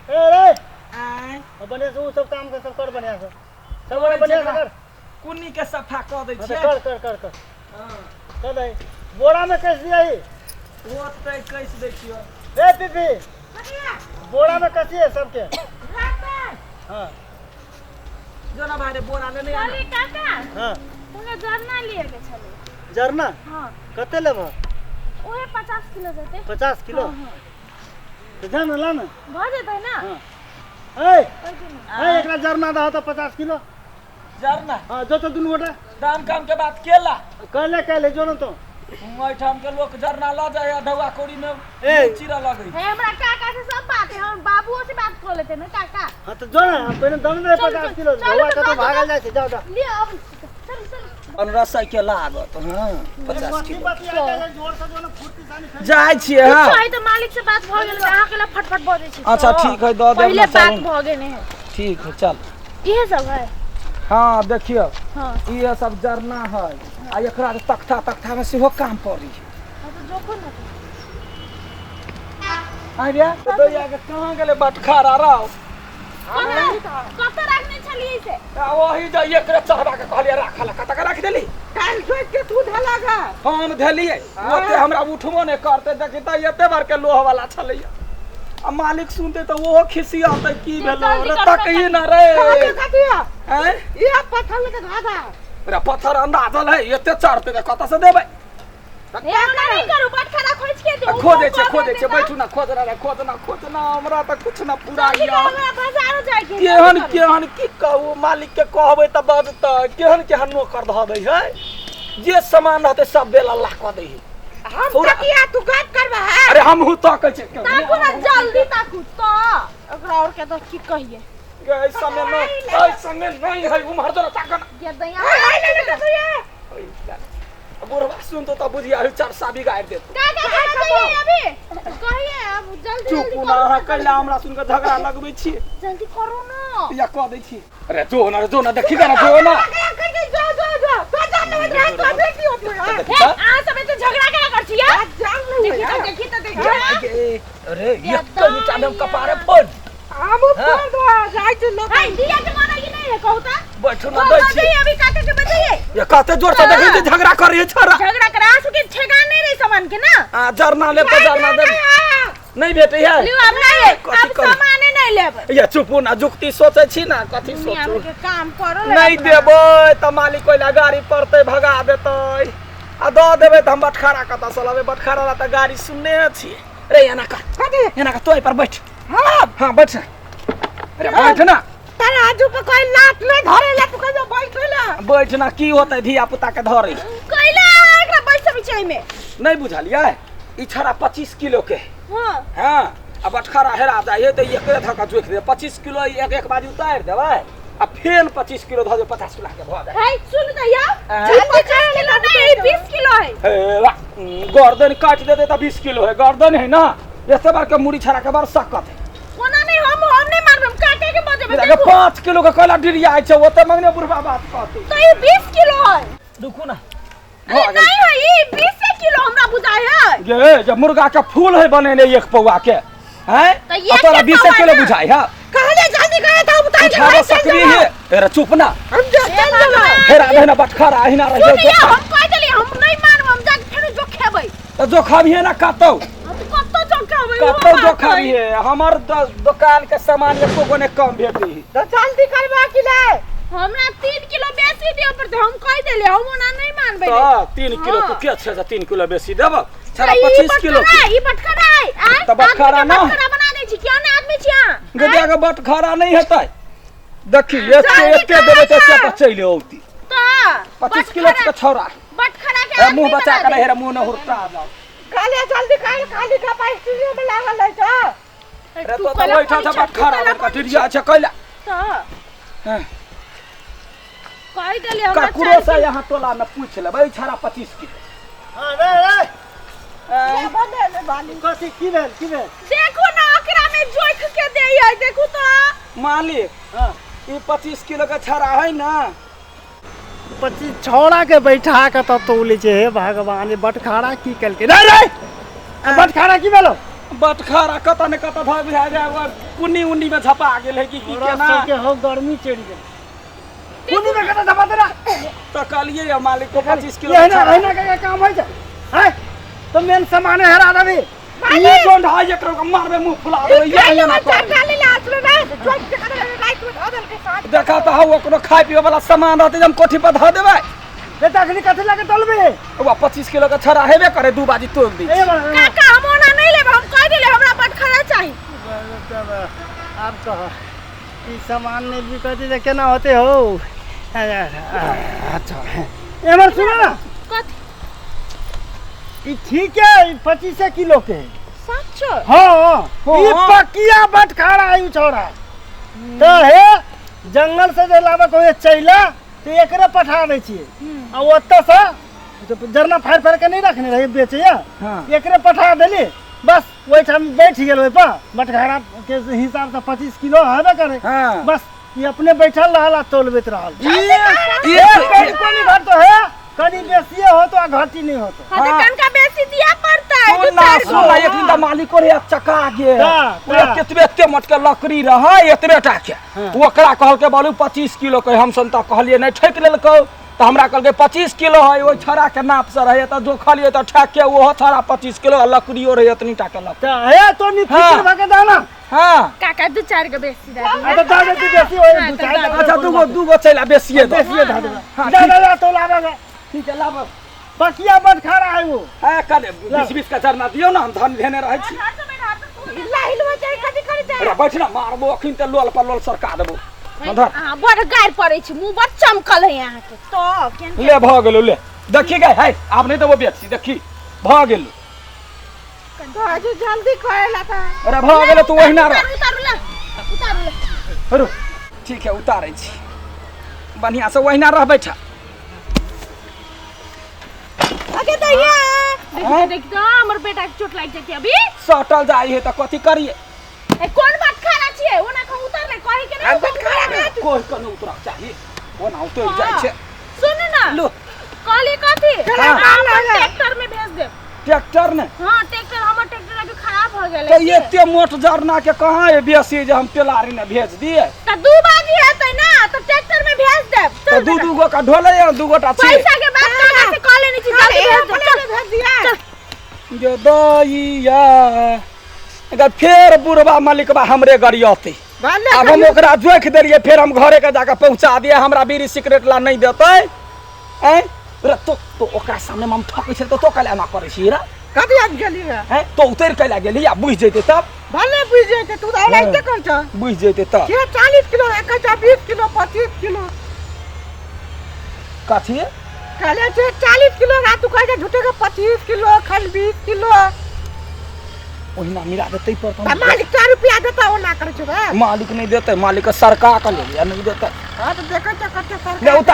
ए रे आँय अब बढ़िया से उ सब काम के सब कर बढ़िया से सब गोटा बढ़िया से कर कुन्नी के सफा कऽ दै हाँ, तो छियै कर कर कर कर हँ कर दे बोरा में कस दिया ही ओतै कसि दै छियौ ए पीपी बोरा में कसी है सबके हाँ जो ना भाई रे बोरा लेने आना कहली काका हाँ हमरा जरना लिए के छलै जरना हाँ कते लेबह ओहे 50 किलो देते 50 किलो हाँ, हाँ। तो जा ना ला ना भऽ जेतै ना हाँ ए ओहि दिन ए एकरा जरना दह तो 50 किलो जरना हाँ जो तो दुनू गोटा दाम कम के बात केला कहले कहले जो ना तो एहिठाम के लोक जरना लऽ जाय ढौआ कौड़ी में ए। चीरा लगै हे हमरा काका से सब बात है हम बाबुओ से बात कर लेते ना काका हाँ तो जो ना हम पहले दम दे चल, 50 चल, किलो चल, बउआ तो के तो बाजू भागल जाइ छै जाओ जाओ लिअ अब चलू चलू पन्द्रह सौ के लागत हँ 50 कथी किलो बतिया जाइ छै, जोर से जो ना फुर्ती सानी फेंक। जाइ छियै हँ कुछो है तऽ मालिक से बात भऽ गेल अहाँ के ला फटफट बजै छी अच्छा, ठीक है, दऽ देब पहिले ना, बात चलू। भऽ गेल है ठीक है चल इहे सब है हँ देखियौ हाँ इहे सब जरना है आ एकरा जे तख्ता तख्ता में सेहो काम पड़ी हाँ तो जोखो ना तो। आइ रे दैया के कहाँ गेलै बटखारा रौ कतऽ राखने छलियै से आ ओही जे एकरे चढ़बा के कहलियै राखल कतऽ के राखि देली काल्हि सोचि के तू धला गा हम धेलियै ओते हमरा उठबो नहि करतै देखी तऽ एते बड़के लोह वाला छलैया आ मालिक सुनते तऽ ओहो खिसियतै की भेलो जल्दी रे करू ना, तकही ना रे कथी कथी आँय ये पत्थर के धागा रे पत्थर अंदाजल है एते चढ़तै तऽ कतऽ से देबै हे हमरा नहीं करू बटखरा खोज के दे खोजै छै खोजै छै बैठू ना खोजना रे खोजना खोजना हमरा तऽ कुछ ना पूरा जल्दी यऽ करू, हमरा बाजारो जाय के है, केहन जल्दी करू। केहन की कहू मालिक के कहबै तऽ बजतै केहन केहन नौकर धऽ दै है जे सामान रहतै सब बेला ला कऽ दै है हम थोड़ा- तकिया तू गप करबा है अरे हमहूँ तकै छियै ताकू ना जल्दी ताकू तो ओकरा और के तो की कहिए एहि समय नहि एहि समय नहि है उम्हर जरा ताकऽ ना ये दैया हाय ले ले तकिया बुढ़वा सुनतो तऽ बुझिया चरसा बिगाड़ि देतौ काका कहाँ जाइए अभी कहिए अब जल्दी चुप जल्दी ना करू अहाँ ना, कैला हमरा सुन कऽ झगड़ा लगबै छियै जल्दी करू ना या कऽ दै छी अरे जो ना जो ना देखी ना जो ना जो जो जो तो जान ले रहा तो बेटी होती है हे अहाँ सब एते झगड़ा केना कर छी यार जान ले देखी तो देखी तो देखी अरे एक तो नीचा में कपारे फोड़ हम फोड़ दो जाय छी लोग हाय दिया के माना कि नहीं है कहू त बैठू ना दै छी बताइए अभी काका के बताइए ये कहते जोर से देखी छी झगड़ा कर रही छोरा झगड़ा करा सके ठेकान नहीं रही सामान के ना आ जरना लेब तऽ जरना देब नहीं भेटै है लियो अब नहीं है कथी अब करी? सामाने नहीं लेब ये चुपू ना जुक्ति सोचै छी ना कथी दुनिया सोचू के काम करो ले नहीं अपना। देबै तऽ मालिक कोइला गाड़ी पड़तै भगा देतै आ दऽ देबै तऽ हम बटखारा कतऽ से लेबै बटखारा ला तऽ गाड़ी सुनने छियै रे एना कर कथी एना कर तू एहि पर बैठ हाँ हाँ बैठ अरे बैठ ना तराजू पे कोई लात नहीं धरे ला तू कहियो बैठ ला बैठ ना की होतै धिया पुता के धरै कैला एकरा बैठ बिचाई में नहीं बुझलियै ई छड़ा 25 किलो के है हां हाँ आ बटखरा हेरा जाइ है तऽ एकरे धक्का जोखि दे 25 किलो एक एक बाजी उतारि देबै आ फेन 25 किलो धऽ देबै 50 किलो के भऽ जाय है सुन त या आँय? 50 किलो नहीं है 20 किलो है हे वाह, गर्दन काटि देतै तऽ 20 किलो है गर्दन है ना एते बार के मुड़ी छड़ा के बड़ सकत है कोना नहीं हम हम नहीं मारब हम काटे के बजेबे अरे देखू 5 किलो के कहला डिरिया छै ओते मंगने बुढ़बा बात कहतै तो ये 20 किलो है रुकू ना अरे नहीं है ये 20 किलो हमरा बुझाय है गे जब मुर्गा के फूल है बनेने एक पौआ के हैं तो ये आ तोरा के 20 पौआ किलो ना? बुझाइ है कहले जल्दी करे तो उतार उठाबो सकबी है अरे चुप ना हम जो चल जबा हेरा दे ना बटखरा अहिना रह सुन ये हम कह देली हम नहीं मानब हम जाके फेरो जो खेबै तो जो खाबिहे ना कतौ हम कत्तो जो खेबै उहो कतौ जो बात है। खाबिहे हमर दुकान के सामान एको गो ने कम भेटी तो जल्दी करबा कि ले हमरा 3 किलो बेसी दिअ पड़तै हम कह देली हम ओना नहीं मानबै तो 3 किलो हाँ। तू के छै से 3 किलो बेसी देब छड़ा ई 25 किलो बटखरा ई बटखरा है आँय? तऽ बटखरा आदमी के ना? बटखरा बना दै छी क्यों ना आदमी छी अहाँ गदिया के बटखरा नहीं हेतै देखी एते एते देबै तऽ एते पर चलि औती तऽ 25 किलो के छौड़ा बटखरा के ए आदमी मुंह बचा बना के दै रहे रे मुंह न हुरटा जाओ काले जल्दी काल खाली का पास स्टूडियो में लागल है तो रे तू तो कैला बैठा कोनी छ छै, तू बटखरा कैला बड़का कोनी डिरिया छै कैला तऽ हाँ। कह देली हमरा ककरो से यहाँ टोला में पूछ लेबै छड़ा 25 किलो हाँ रे रे आँय? बने ले बाली कथी की भेल की भेल देखू ना ओकरा में जोख के दे है देखू तो मालिक हाँ ई 25 किलो के छड़ा है ना 25 छौड़ा के बैठा के तब तौले छै हे भगवान ई बटखारा की केलकै रे रे आ बटखारा की भेलो बटखारा कतऽ ने कतऽ धऽ बुझा जाय कुन्नी उन्नी में झपा गेल है कि की तोरा केना। सबके हो गर्मी चढ़ि गेल। कुन्नी में कतऽ झपा देला? तऽ कहलियै या मालिक को 25 किलो एहिना एहिना के काम होइ छै हैं? तो मेन सामान हेरा देबी। ई जोन ढाई एकरो के मारबे मुंह फुला देबै। ये एना करे। देखा तऽ हौ ओकरो खाय पिए वाला सामान रहतै जे हम कोठी पर धऽ देबै। ते तखनी कथी लगे तोलबी? ओवा 25 किलो के छड़ा हेबे करे, 2 बाजी तोल दी। ए बड़ा, काका हम ओना नहीं लेब, हम कह देले हमरा बटखरा चाही। आब कह ई सामान नहीं बिकते तऽ केना होते हो? अच्छा एमहर सुनो ना। कथी? ई ठीक है, ई 25 किलो के है। सच? हाँ, ई हाँ। पकिया बटखारा है छोरा। तो हे जंगल से जे लाबक होय चैला तो एकरे पठा दै छियै आ ओतऽ से जरना फाड़ि फाड़ि के नहीं रखने रही बेचैया। हाँ। एकरे पठा देली, बस ओहिठाम बैठ गेल ओहिपर बटखारा के हिसाब से 25 किलो हेबे करे। हाँ। बस ई अपने बैठल रहल आ तोलबैत रहल। ई कनि कनि घटतो है, कनि बेसिए होतो आ घटी नहीं होतो। हाँ तो हाँ। कनका बेसी दिया पड़ता है। सुन ना सुन ना, एक दिन तऽ मालिको रे चका गेल। ता, ता। एतबे एते मोट के लकड़ी रहै एतबे टा के। ओकरा कहलकै बालू 25 किलो के, हम सन तऽ कहलियै नहि ठकि लेलकौ तऽ हमरा कहलकै 25 किलो है, ओहि छड़ा के नाप से रहै तऽ जो खलियै तऽ ठकि के ओहो छड़ा 25 किलो आ लकड़ियो रहै एतनी टा के लकड़ी। तऽ हे तो नी हाँ। फिक्र भऽ के जाना। हाँ। काका 2-4 गो बेसी दे आ तऽ दऽ देती बेसी होय हाँ, दू तऽ चारि दऽ टा। अच्छा दूगो चलि आ बेसिए दऽ। बेसिए धऽ देबै। हाँ, जा ठीक। जा जा तो लाबे। ठीक है लाबऽ। पकिया बटखारा है वो। है कने 20-20 के जरना दियौ ना, हम धन धेने रहै छी। अरे बैठ ना, मारबो अखन तऽ लोल पर लोल सरका देबो। धर। अहाँ बड़ गारि पड़ै छी, मुँह बड़ चमकल है अहाँके तो केन। ले भऽ गेलौ, ले देखी गई है आब नहीं देबो बेची, देखी भऽ गेलौ। जल्दी कहेला था। अरे भऽ गेलौ, तू ओहिना रह। उतारू उतारू ले उतारू ले। रुक ठीक है उतारै छी बढ़िया से, ओहिना रह बैठा। अगे दैया देख देख तो हमर बेटा के चोट लागि जेतै अभी। सटल जाइ है तऽ कथी करिए? ए कोन बटखारा छियै? ओना के उतार ले कहि के नहीं बटखारा के। कोइ कने उतरक चाही, ओना उतरि जाइ छै। सुन ना लो कहली कथी? हाँ। अपन ट्रैक्टर में भेज देब। ट्रैक्टर ने? हाँ ट्रैक्टर, हमर ट्रैक्टर अभी खराब हो गेलै। तऽ एते मोट जरना के कहाँ है बेसी जे हम टेलारी ने भेज दिए? तऽ 2 बाजी हेतै ना तऽ ट्रैक्टर में भेज देब। तऽ दू दू गो का ढोले या 2 गोटा छी। पैसा के बात काका से कह लेने छी, जल्दी भेज देब। चल भेज दिया जो दैया अगर फेर बुढ़बा मालिकबा हमरे गरियतै। आब हम ओकरा जोखि देलियै, फेर हम घरे के जाके पहुँचा दिए, हमरा बीड़ी सिगरेट ला नहीं देतै। ऐं रे तो तो ओकरा सामने हम ठकै छै तऽ तो कैला एना करै छी रे? कथी आबि गेली रे? हैं तो उतरि कैला गेली? आ बुझि जैतै तब। भले बुझि जैतै, तू तऽ औलाइते करै छ। बुझि जैतै तब। के 40 किलो एक छै, 20 किलो 25 किलो। कथी कहले छै 40 किलो रा, तू कहै छै झूठे के 25 किलो खाली 20 किलो। ओहिना मिला देतै पर तऽ मालिक 4 रुपया देता ओना करै छै रे। मालिक नहीं देतै, मालिक के सरका के लेलियै नहीं देतै। हाँ तऽ देखै छ कते सरकार। ले उतार।